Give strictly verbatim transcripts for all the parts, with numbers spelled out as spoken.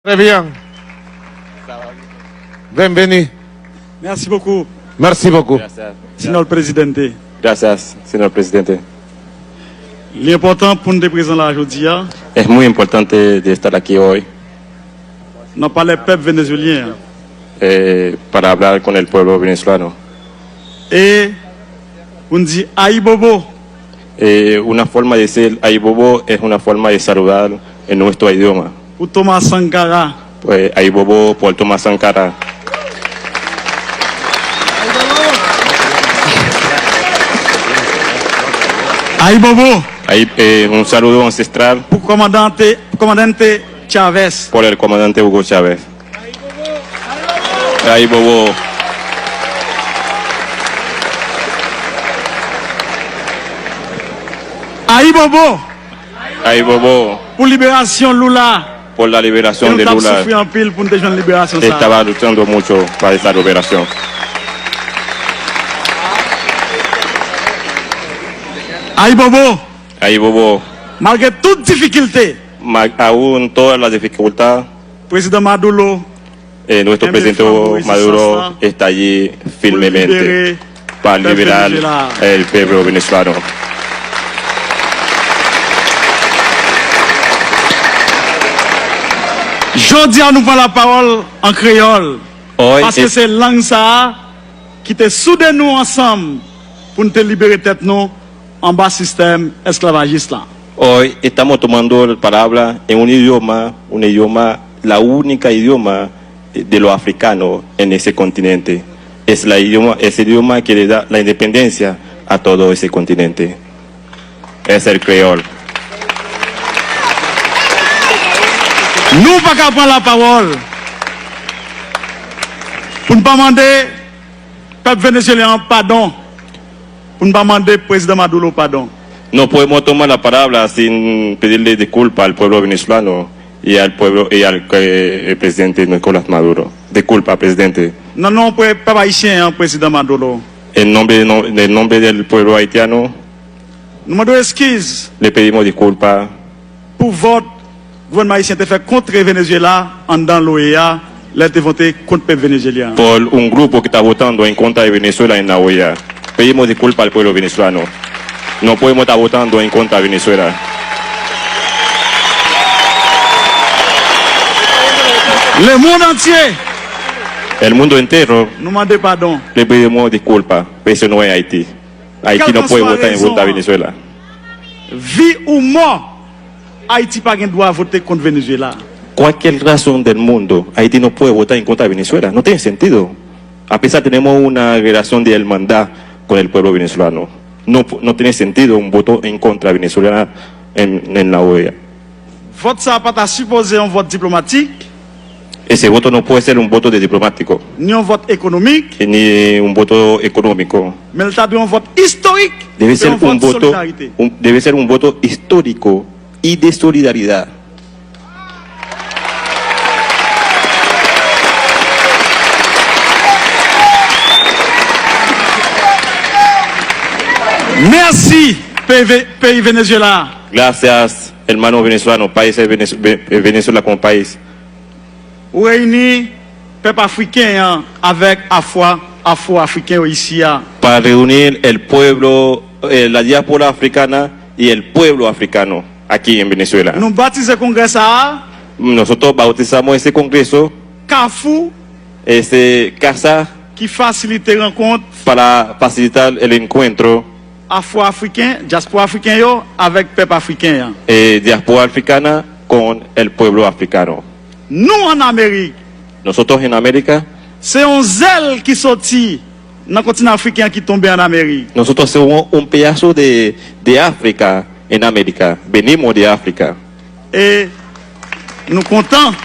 Très bien. Bienvenue. Merci beaucoup. Merci beaucoup. Gracias. Señor Presidente. Gracias, señor presidente. Li enpòtan pou n te prezan la jodi a. Es muy importante de estar aquí hoy. Nan palè pèp venezuelyen an. Eh, para hablar con el pueblo venezolano. E pou n di ayibobo. Eh, una forma de decir ayibobo es una forma de saludar en nuestro idioma. Pou Thomas Sankara. Pues, ayibobo por Thomas Sankara. Ayibobo. Ayi-, eh, un saludo ancestral. Pou komandante, pou komandante Chavez. Por el comandante Hugo Chávez. Ayibobo. Ayibobo. Ayibobo. Pou liberasyon Lula. Por la liberación de Lula. E nou t ap soufri anpil pou n te jwenn liberasyon sa a. Estaba luchando mucho para esa liberación. Ayibobo. Ayibobo. Malgre tout difikilte. Ma-, aún toda la dificultad. Prezidan Maduro. Eh, nuestro presidente Maduro está allí firmemente para liberar el pueblo venezolano. Jodi a nou pran lapawòl an kreyòl, paske se lang sa a ki te soude nou ansanm pou n te libere tèt nou anba sistèm esklavajis la. Hoy estamos tomando la palabra en un idioma, un idioma, la única idioma de los africanos en ese continente. Es la idioma, es el idioma que le da la independencia a todo ese continente. Es el creol. Nou pa ka pran lapawòl pou n pa mande pèp venezuelyen an padon, pou n pa mande prezidan Maduro padon. No podemos tomar la palabra sin pedirle disculpa al pueblo venezolano y al pueblo y al eh, presidente Nicolás Maduro. Disculpa, presidente. Nan non pre- pèp ayisyen an, prezidan Maduro. En nombre, no- en nombre del pueblo haitiano, Nou mande w eskiz. Le pedimos disculpa. Pou vòt gouvènman ayisyen te fè kont Venezuela anndan l'OEA, lè l te vote kont pèp venezuelyen an. Por un grupo que está votando en contra de Venezuela en la OEA. Pedimos disculpa al pueblo venezolano. No podemos estar votando en contra de Venezuela. Le monde entier. El mundo entero. Nou mande padon. Le pedimos disculpa. Eso no es Haití. Haití no puede votar en contra de Venezuela. Vi ou mò, Ayiti pa gen dwa vote kont Venezuela. Cualquier razón del mundo, Haití no puede votar en contra de Venezuela. No tiene sentido. A pesar tenemos una relación de hermandad con el pueblo venezolano. No, no tiene sentido un voto en contra de Venezuela en, en la OEA. Vòt sa a pa ta sipoze yon vòt diplomatik. Ese voto no puede ser un voto de diplomático. Ni yon vòt ekonomik. Ni un voto económico. Men l ta dwe yon vòt istorik. Debe ser un voto, solidarite. Un- debe ser un voto histórico y de solidaridad. Mèsi, peyi Ve- peyi Venezuela. Gracias, hermano venezolano, país de Venez- Ve- Venezuela como país. Ou reyini pèp afriken an avèk afwa afwo-afriken yo isi a. Para reunir el pueblo, eh, la diáspora africana y el pueblo africano aquí en Venezuela. Nou batize kongrè sa a. Nosotros bautizamos ese congreso. Kafou. Ese casa. Ki fasilite rankont. Para facilitar el encuentro. Afwo-afriken, dyaspora afriken yo avèk pèp afriken an. Eh, diáspora africana con el pueblo africano. Nou ann Amerik. Nosotros en América. Se yon zèl ki soti nan kontinan afriken an ki tonbe ann Amerik. Nosotros somos un pedazo de, de África en América. Venimos de África. E nou kontan.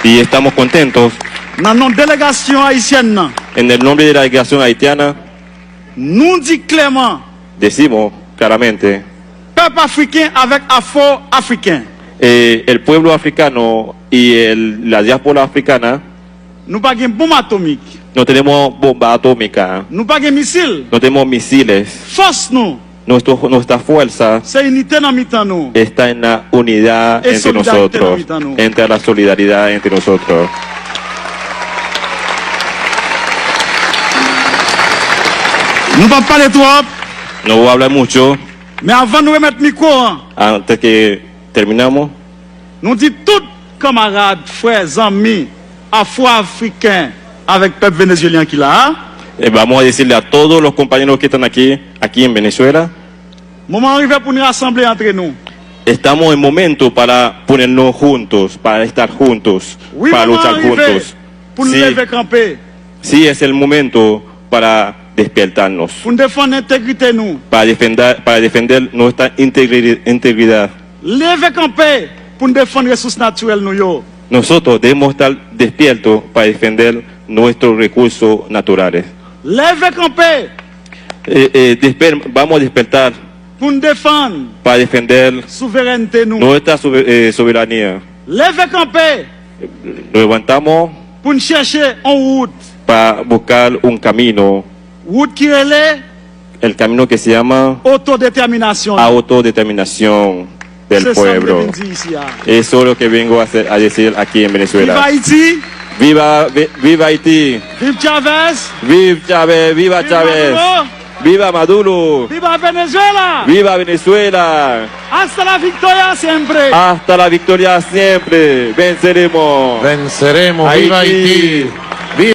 Y estamos contentos. Nan non delegasyon ayisyèn nan. En el nombre de la delegación haitiana. Nou di klèman. Decimos claramente. Pèp afriken avèk afwo-afriken. Eh, el pueblo africano y el, la diáspora africana. Nou pa gen bonm atomik. No tenemos bomba atómica. Nou pa gen misil. No tenemos misiles. Fòs nou. Nuestro, nuestra fuerza se inite nan mitan nou. Está en la unidad E entre solidarite nan nosotros, mitan nou. Entre la solidaridad entre nosotros. Nou p ap pale twòp, No voy a hablar mucho men avan nou remèt mikwo an, antes que terminamos. Nou di tout kanmarad, frè, zanmi afro-afriken avèk pèp venezuelyen ki la a, Eh, vamos a decirle a todos los compañeros que están aquí, aquí en Venezuela, moman an rive pou n rasanble antre nou. Estamos en momento para ponernos juntos, para estar juntos, Wi, para moman luchar an rive juntos. Pou n Sí, leve kanpe, sí es el momento para despertarnos, pou n defann entegrite nou. Para defender, para defender nuestra integri- integridad. Leve kanpe pou n defann resous natirèl nou yo. Nosotros debemos estar despiertos para defender nuestros recursos naturales. Leve kanpe Eh, eh, desper- vamos a despertar pou n defann para defender souverènte nou. Nuestra sobe- eh, soberanía. Leve kanpe Nos levantamos pou n chèche yon wout, para buscar un camino, wout ki rele el camino que se llama otodetèminasyon. Autodeterminación del Se sa m te Pueblo. Vin di isi a. Eso es lo que vengo a, hacer- a decir aquí en Viva Venezuela. Haiti, Viva, vi- viva Haiti. viv Chavez, Viva Chávez, viva Viva Chávez. Maduro. Viva Maduro. Viva Venezuela. Viva Venezuela. Hasta la victoria siempre. Hasta la victoria siempre. Venceremos. Venceremos. Viva Haití. Haití.